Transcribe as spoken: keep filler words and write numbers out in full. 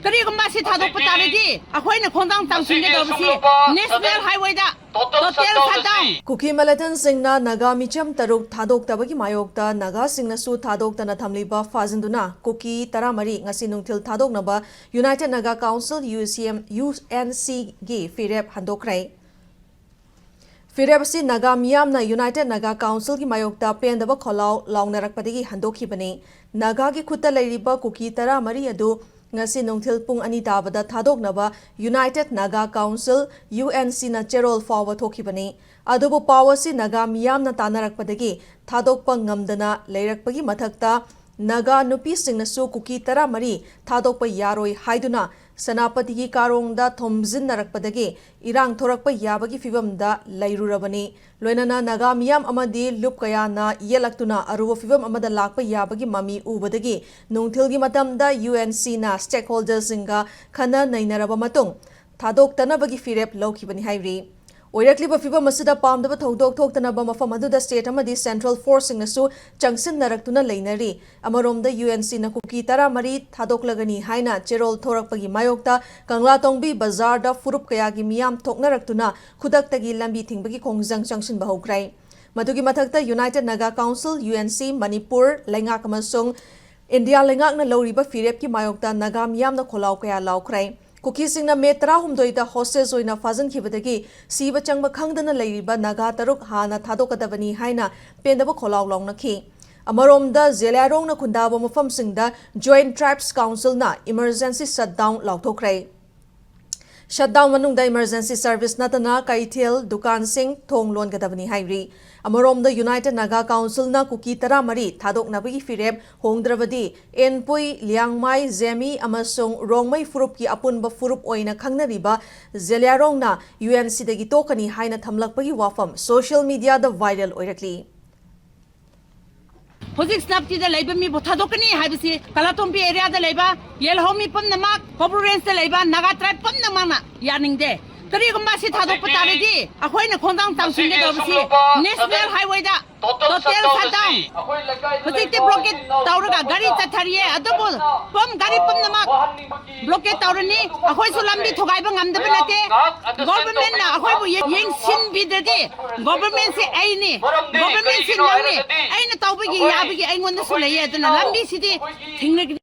ꯀꯔꯤꯒꯨꯝꯕ ꯑꯁꯤ ꯊꯥꯗꯣꯛꯄ ꯇꯥꯔꯗꯤ ꯑꯩꯈꯣꯏꯅ ꯈꯣꯡꯊꯥꯡ ꯆꯥꯎꯁꯤꯟꯒꯗꯧꯕꯁꯤ ꯅꯦꯁꯅꯦꯜ ꯍꯥꯏꯋꯦꯗ ꯇꯣꯇꯦꯜ ꯁꯠꯗꯥꯎꯟ꯫ ꯀꯨꯀꯤ ꯃꯤꯂꯤꯇꯦꯟꯠꯁꯤꯡꯅ ꯅꯥꯒꯥ ꯃꯤꯆꯝ ꯇꯔꯨꯛ ꯊꯥꯗꯣꯛꯇꯕꯒꯤ ꯃꯥꯌꯣꯛꯇ ꯅꯥꯒꯥꯁꯤꯡꯅꯁꯨ ꯊꯥꯗꯣꯛꯇꯅ ꯊꯝꯂꯤꯕ ꯐꯥꯖꯤꯟꯗꯨꯅ ꯀꯨꯀꯤ ꯇꯔꯥꯃꯔꯤ ꯉꯁꯤ ꯅꯨꯡꯊꯤꯜ ꯊꯥꯗꯣꯛꯅꯕ United Naga Council, U C M, U N C ꯒꯤ ꯐꯤꯔꯦꯞ ꯍꯟꯗꯣꯛꯈ꯭ꯔꯦ꯫ ꯐꯤꯔꯦꯞ ꯑꯁꯤ ꯅꯥꯒꯥ ꯃꯤꯌꯥꯝꯅ United Naga Council ꯒꯤ ꯃꯥꯌꯣꯛꯇ ꯄꯦꯟꯗꯕ ꯈꯣꯜꯂꯥꯎ ꯂꯥꯎꯅꯔꯛꯄꯗꯒꯤ ꯍꯟꯗꯣꯛꯈꯤꯕꯅꯤ꯫ ꯅꯥꯒꯥꯒꯤ ꯈꯨꯠꯇ ꯂꯩꯔꯤꯕ ꯀꯨꯀꯤ ꯇꯔꯥꯃꯔꯤ ꯑꯗꯨ ꯉꯁꯤ ꯅꯨꯡꯊꯤꯜ ꯄꯨꯡ ꯑꯅꯤ ꯇꯥꯕꯗ ꯊꯥꯗꯣꯛꯅꯕ United Naga Council, U N C ꯅ ꯆꯦꯔꯣꯜ ꯐꯥꯎꯕ ꯊꯣꯛꯈꯤꯕꯅꯤ꯫ ꯑꯗꯨꯕꯨ ꯄꯥꯎ ꯑꯁꯤ ꯅꯥꯒꯥ ꯃꯤꯌꯥꯝꯅ ꯇꯥꯟꯅꯔꯛꯄꯗꯒꯤ ꯊꯥꯗꯣꯛꯄ ꯉꯝꯗꯅ ꯂꯩꯔꯛꯄꯒꯤ ꯃꯊꯛꯇ, ꯅꯥꯒꯥ ꯅꯨꯄꯤꯁꯤꯡꯅꯁꯨ ꯀꯨꯀꯤ ꯇꯔꯥꯃꯔꯤ ꯊꯥꯗꯣꯛꯄ ꯌꯥꯔꯣꯏ ꯍꯥꯏꯗꯨꯅ ꯁꯦꯅꯥꯄꯇꯤꯒꯤ ꯀꯥꯔꯣꯡꯗ ꯊꯣꯝꯖꯤꯟꯅꯔꯛꯄꯗꯒꯤ ꯏꯔꯥꯡ ꯊꯣꯔꯛꯄ ꯌꯥꯕꯒꯤ ꯐꯤꯚꯝꯗ ꯂꯩꯔꯨꯔꯕꯅꯤ꯫ ꯂꯣꯏꯅꯅ ꯅꯥꯒꯥ ꯃꯤꯌꯥꯝ ꯑꯃꯗꯤ ꯂꯨꯞ ꯀꯌꯥꯅ ꯌꯦꯠꯂꯛꯇꯨꯅ ꯑꯔꯨꯕ ꯐꯤꯚꯝ ꯑꯃꯗ ꯂꯥꯛꯄ ꯌꯥꯕꯒꯤ ꯃꯃꯤ ꯎꯕꯗꯒꯤ ꯅꯨꯡꯊꯤꯜꯒꯤ ꯃꯇꯝꯗ U N C ꯅ stakeholderꯁꯤꯡꯒ ꯈꯟꯅ ꯅꯩꯅꯔꯕ ꯃꯇꯨꯡ ꯊꯥꯗꯣꯛꯇꯅꯕꯒꯤ ꯐꯤꯔꯦꯞ ꯂꯧꯈꯤꯕꯅꯤ ꯍꯥꯏꯔꯤ꯫ ꯑꯣꯏꯔꯛꯂꯤꯕ ꯐꯤꯚꯝ ꯑꯁꯤꯗ ꯄꯥꯝꯗꯕ ꯊꯧꯗꯣꯛ ꯊꯣꯛꯇꯅꯕ ꯃꯐꯝ ꯑꯗꯨꯗ state ꯑꯃꯗꯤ central forceꯁꯤꯡꯅꯁꯨ ꯆꯪꯁꯤꯟꯅꯔꯛꯇꯨꯅ ꯂꯩꯅꯔꯤ꯫ ꯑꯃꯔꯣꯝꯗ U N C ꯅ ꯀꯨꯀꯤ ꯇꯔꯥꯃꯔꯤ ꯊꯥꯗꯣꯛꯂꯒꯅꯤ ꯍꯥꯏꯅ ꯆꯦꯔꯣꯜ ꯊꯣꯔꯛꯄꯒꯤ ꯃꯥꯌꯣꯛꯇ ꯀꯪꯂꯥꯇꯣꯡꯕꯤ ꯕꯖꯥꯔꯗ ꯐꯨꯔꯨꯞ ꯀꯌꯥꯒꯤ ꯃꯤꯌꯥꯝ ꯊꯣꯛꯅꯔꯛꯇꯨꯅ ꯈꯨꯗꯛꯇꯒꯤ ꯂꯝꯕꯤ ꯊꯤꯡꯕꯒꯤ ꯈꯣꯡꯖꯪ ꯆꯪꯁꯤꯟꯕ ꯍꯧꯈ꯭ꯔꯦ꯫ ꯃꯗꯨꯒꯤ ꯃꯊꯛꯇ United Naga Council, U N C, Manipur ꯂꯩꯉꯥꯛ ꯑꯃꯁꯨꯡ ꯏꯟꯗꯤꯌꯥ ꯂꯩꯉꯥꯛꯅ ꯂꯧꯔꯤꯕ ꯐꯤꯔꯦꯞꯀꯤ ꯃꯥꯌꯣꯛꯇ ꯅꯥꯒꯥ ꯃꯤꯌꯥꯝꯅ ꯈꯣꯜꯂꯥꯎ ꯀꯌꯥ ꯂꯥꯎꯈ꯭ꯔꯦ꯫ ꯀꯨꯀꯤꯁꯤꯡꯅ ꯃꯦ ꯇꯔꯥꯍꯨꯝꯗꯣꯏꯗ hostage ꯑꯣꯏꯅ ꯐꯥꯖꯤꯟꯈꯤꯕꯗꯒꯤ ꯁꯤꯕ ꯆꯪꯕ ꯈꯪꯗꯅ ꯂꯩꯔꯤꯕ ꯅꯥꯒꯥ ꯇꯔꯨꯛ ꯍꯥꯟꯅ ꯊꯥꯗꯣꯛꯀꯗꯕꯅꯤ ꯍꯥꯏꯅ ꯄꯦꯟꯗꯕ ꯈꯣꯜꯂꯥꯎ ꯂꯥꯎꯅꯈꯤ꯫ ꯑꯃꯔꯣꯝꯗ, ꯖꯦꯂꯤꯌꯥꯡꯔꯣꯡꯅ ꯈꯨꯟꯗꯥꯕ ꯃꯐꯝꯁꯤꯡꯗ Joint Tribes Councilꯅ emergency shutdown ꯂꯥꯎꯊꯣꯛꯈ꯭ꯔꯦ꯫ Shutdown ꯃꯅꯨꯡꯗ emergency service ꯅꯠꯇꯅ ꯀꯩꯊꯦꯜ, ꯗꯨꯀꯥꯟꯁꯤꯡ ꯊꯣꯡ ꯂꯣꯟꯒꯗꯕꯅꯤ ꯍꯥꯏꯔꯤ꯫ ꯑꯃꯔꯣꯝꯗ, United Naga Councilꯅ ꯀꯨꯀꯤ ꯇꯔꯥꯃꯔꯤ ꯊꯥꯗꯣꯛꯅꯕꯒꯤ ꯐꯤꯔꯦꯞ ꯍꯣꯡꯗ꯭ꯔꯕꯗꯤ, ꯑꯦꯟꯄꯨꯏ, ꯂꯤꯌꯥꯡꯃꯥꯏ, ꯖꯦꯃꯤ ꯑꯃꯁꯨꯡ ꯔꯣꯡꯃꯩ ꯐꯨꯔꯨꯞꯀꯤ ꯑꯄꯨꯟꯕ ꯐꯨꯔꯨꯞ ꯑꯣꯏꯅ ꯈꯪꯅꯔꯤꯕ ꯖꯦꯂꯤꯌꯥꯡꯔꯣꯡꯅ U N Cꯗꯒꯤ ꯇꯣꯛꯀꯅꯤ ꯍꯥꯏꯅ ꯊꯝꯂꯛꯄꯒꯤ ꯋꯥꯐꯝ social mediaꯗ viral ꯑꯣꯏꯔꯛꯂꯤ꯫ ꯍꯧꯖꯤꯛ ꯁꯦꯅꯥꯄꯇꯤꯗ ꯂꯩꯕ ꯃꯤꯕꯨ ꯊꯥꯗꯣꯛꯀꯅꯤ ꯍꯥꯏꯕꯁꯤ ꯀꯪꯂꯥꯇꯣꯡꯕꯤ areaꯗ ꯂꯩꯕ, ꯌꯦꯜꯍꯧꯃꯤ ꯄꯨꯝꯅꯃꯛ, ꯀꯣꯕ꯭ꯔꯨ rangeꯇ ꯂꯩꯕ ꯅꯥꯒꯥ tribe ꯄꯨꯝꯅꯃꯛꯅ ꯌꯥꯅꯤꯡꯗꯦ꯫ ꯀꯔꯤꯒꯨꯝꯕ ꯑꯁꯤ ꯊꯥꯗꯣꯛꯄ ꯇꯥꯔꯗꯤ ꯑꯩꯈꯣꯏꯅ ꯈꯣꯡꯊꯥꯡ ꯆꯥꯎꯁꯤꯟꯒꯗꯧꯕꯁꯤ ꯅꯦꯁꯅꯦꯜ ꯍꯥꯏꯋꯦꯗ ꯇꯣꯇꯦꯜ ꯁꯠꯗꯥꯎꯟ꯫ ꯍꯧꯖꯤꯛꯇꯤ ꯕ꯭ꯂꯣꯀꯦꯠ ꯇꯧꯔꯒ ꯒꯥꯔꯤ ꯆꯠꯊꯔꯤꯌꯦ, ꯑꯗꯨꯕꯨ ꯄꯨꯝ ꯒꯥꯔꯤ ꯄꯨꯝꯅꯃꯛ ꯕ꯭ꯂꯣꯀꯦꯠ ꯇꯧꯔꯅꯤ꯫ ꯑꯩꯈꯣꯏꯁꯨ ꯂꯝꯕꯤ ꯊꯨꯒꯥꯏꯕ ꯉꯝꯗꯕ ꯅꯠꯇꯦ꯫ ꯒꯣꯚꯔꯟꯃꯦꯟꯠꯅ ꯑꯩꯈꯣꯏꯕꯨ ꯌꯦ-, ꯌꯦꯡꯁꯤꯟꯕꯤꯗ꯭ꯔꯗꯤ ꯒꯣꯚꯔꯟꯃꯦꯟꯠꯁꯦ ꯑꯩꯅꯤ, ꯒꯣꯚꯔꯟꯃꯦꯟꯠꯁꯦ ꯅꯪꯅꯤ꯫ ꯑꯩꯅ ꯇꯧꯕꯒꯤ ꯌꯥꯕꯒꯤ ꯑꯩꯉꯣꯟꯗꯁꯨ ꯂꯩꯌꯦ, ꯑꯗꯨꯅ ꯂꯝꯕꯤꯁꯤꯗꯤ ꯊꯤꯡꯂꯒꯗꯤ